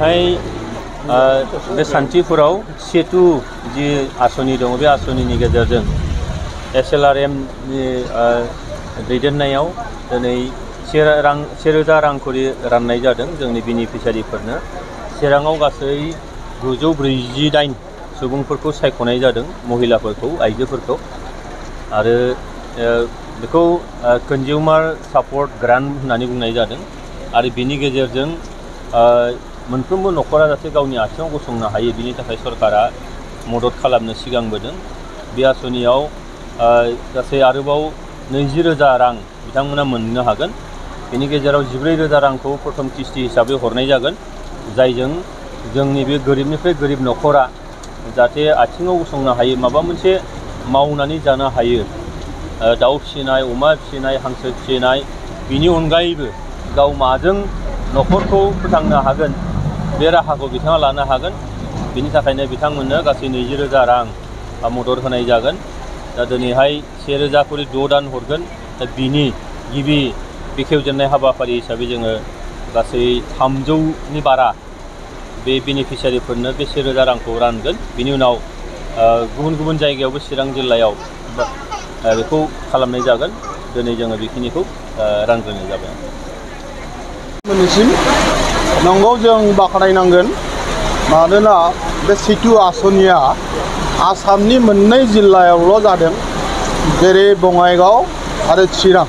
दिनैहाय बे सान्थिपुराव सेतु जि आसनि दङ बे आसनिनि गेजेरजों SLRM नि दैदेननायाव दिनै 1000 रां खरि राननाय जादों जोंनि बेनिफिसियारिफोरनो। चिराङाव गासै 948 सुबुंफोरखौ सायख'नाय जादों, महिलाफोरखौ, आइजोफोरखौ। आरो बेखौ कन्जिउमार सापर्ट ग्रान्ट होननानै बुंनाय जादों। आरो बेनि गेजेरजों मोनफ्रोमबो न'खरा जाहाथे गावनि आथिङाव गसंनो हायो बिनि थाखाय सरकारा मदद खालामनो सिगांबोदों। बे आसनियाव गासै आरोबाव 20,000 रां बिथांमोना मोननो हागोन। बेनि गेजेराव 14,000 रांखौ प्रथम किस्ति हिसाबै हरनाय जागोन, जायजों जोंनि बे गोरिबनिफ्राय गोरिब न'खरा जाहाथे आथिङाव गसंनो हायो, माबा मोनसे मावनानै जानो हायो। दाउ फिसिनाय, अमा फिसिनाय, हांसो फिसिनाय, बिनि अनगायैबो गाव माजों न'खरखौ फोथांनो हागोन बे राहाखौ बिथाङा लानो हागोन। बिनि थाखायनो बिथांमोननो गासै 20,000 रां मदद होनाय जागोन। दा दिनैहाय 1000 खरि 6 दान हरगोन। दा बिनि गिबि बेखेवजेननाय हाबाफारि हिसाबै जोङो गासै 300नि बारा बे बेनिफिसियारिफोरनो बे 1000 रांखौ रानगोन। बिनि उनाव गुबुन गुबुन जायगायावबो चिरां जिल्लायाव बेखौ खालामनाय जागोन। दिनै जोङो बेखिनिखौ रानग्रोनाय जाबाय। मोननिसिम नंगौ जों बाख्नायनांगोन, मानोना बे सेतु आसनिया आसामनि मोननै जिल्लायावल' जादों, जेरै बङाइगाव आरो चिरां।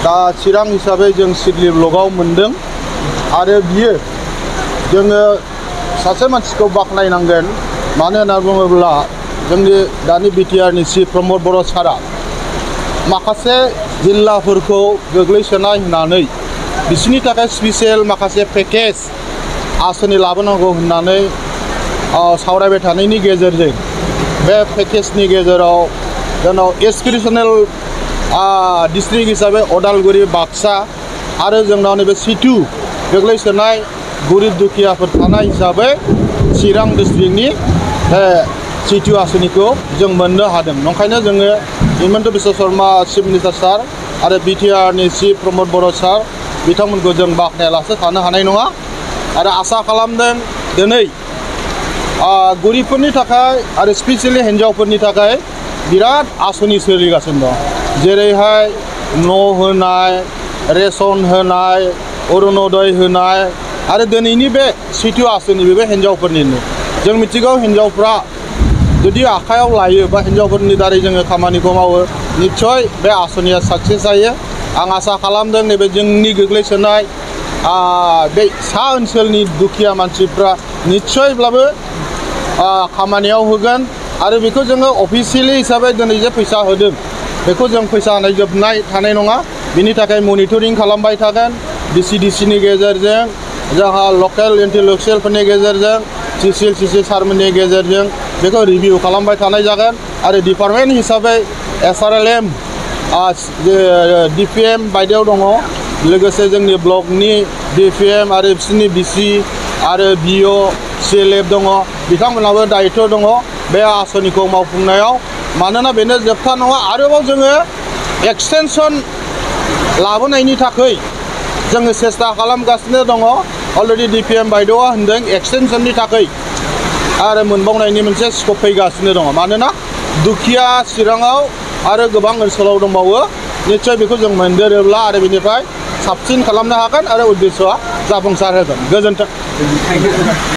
दा चिरां हिसाबै जों सिडली ब्लकआव मोनदों। आरो बियो जोङो सासे मानसिखौ बाख्नायनांगोन, मानो होनना बुङोब्ला जोंनि दानि बिटिआरनि चिफ प्रमद बर' सारा माखासे जिल्लाफोरखौ गोग्लैसोनाय होननानै बिसोरनि थाखाय स्पेसियेल माखासे पेकेज आसनि लाबोनांगौ होननानै सावरायबाय थानायनि गेजेरजों बे पेकेजनि गेजेराव जोंनाव एसपिरेसनेल डिस्ट्रिक्ट हिसाबै अदालगुरि, बाक्सा आरो जोंनाव नैबे सेतु गोग्लैसोनाय गरिब दुखियाफोर थानाय हिसाबै चिरां डिस्ट्रिक्टनि सेतु आसनिखौ जों मोननो हादों। नंखायनो जोङो हिमन्त बिश्व शर्मा चिफ मिनिस्टार सार आरो बिटिआरनि चिफ प्रमद बर' सार बिथांमोनखौ जों बाख्नायालासे थानो हानाय नङा। आरो आसा खालामदों दिनै गरिबफोरनि थाखाय आरो स्पेसियेलि हिन्जावफोरनि थाखाय बिराद आसनि सोलिगासिनो दं, जेरैहाय न' होनाय, रेसन होनाय, अरुण'दय होनाय। आरो दिनैनि बे सेतु आसनि बे हिन्जावफोरनिनो। जों मिथिगौ हिन्जावफ्रा जुदि आखायाव लायो बा हिन्जावफोरनि दारै जोङो खामानिखौ मावो, निस्सय बे आसनिया साक्सेस जायो। आं आसा खालामदों नैबे जोंनि गोग्लैसोनाय बे सा ओनसोलनि दुखिया मानसिफ्रा निस्सयब्लाबो खामानियाव होगोन। आरो बेखौ जोङो अफिसियेलि हिसाबै दिनै जे फैसा होदों बेखौ जों फैसा होनाय जोबनाय थानाय नङा। बिनि थाखाय मनिटरिं खालामबाय थागोन DCDCनि गेजेरजों, जोंहा लकेल इन्टेलेक्सुयेलफोरनि गेजेरजों, CC सारमोननि गेजेरजों बेखौ रिभिउ खालामबाय थानाय जागोन। आरो डिपार्टमेन्ट हिसाबै SRLM DPM बायदियाव दङ, लोगोसे जोंनि ब्लकनि DPM आरो बिसोरनि BC आरो BO CLF दङ, बिथांमोनहाबो दायित्व दङ बे आसनिखौ मावफुंनायाव। मानोना बेनो जोबथा नङा, आरोबाव जोङो एक्सटेनसन लाबोनायनि थाखाय जोङो सेस्था खालामगासिनो दङ। अलरेडि DPM बायद'आ होनदों एक्सटेनसननि थाखाय आरो मोनबावनायनि मोनसे स्कप फैगासिनो दङ। मानोना दुखिया चिराङाव आरो गोबां ओनसोलाव दंबावो, निस्सय बेखौ जों मोनदेरोब्ला आरो बेनिफ्राय साबसिन खालामनो हागोन आरो उद्देश्यआ जाफुंसार होगोन। गोजोन्थों।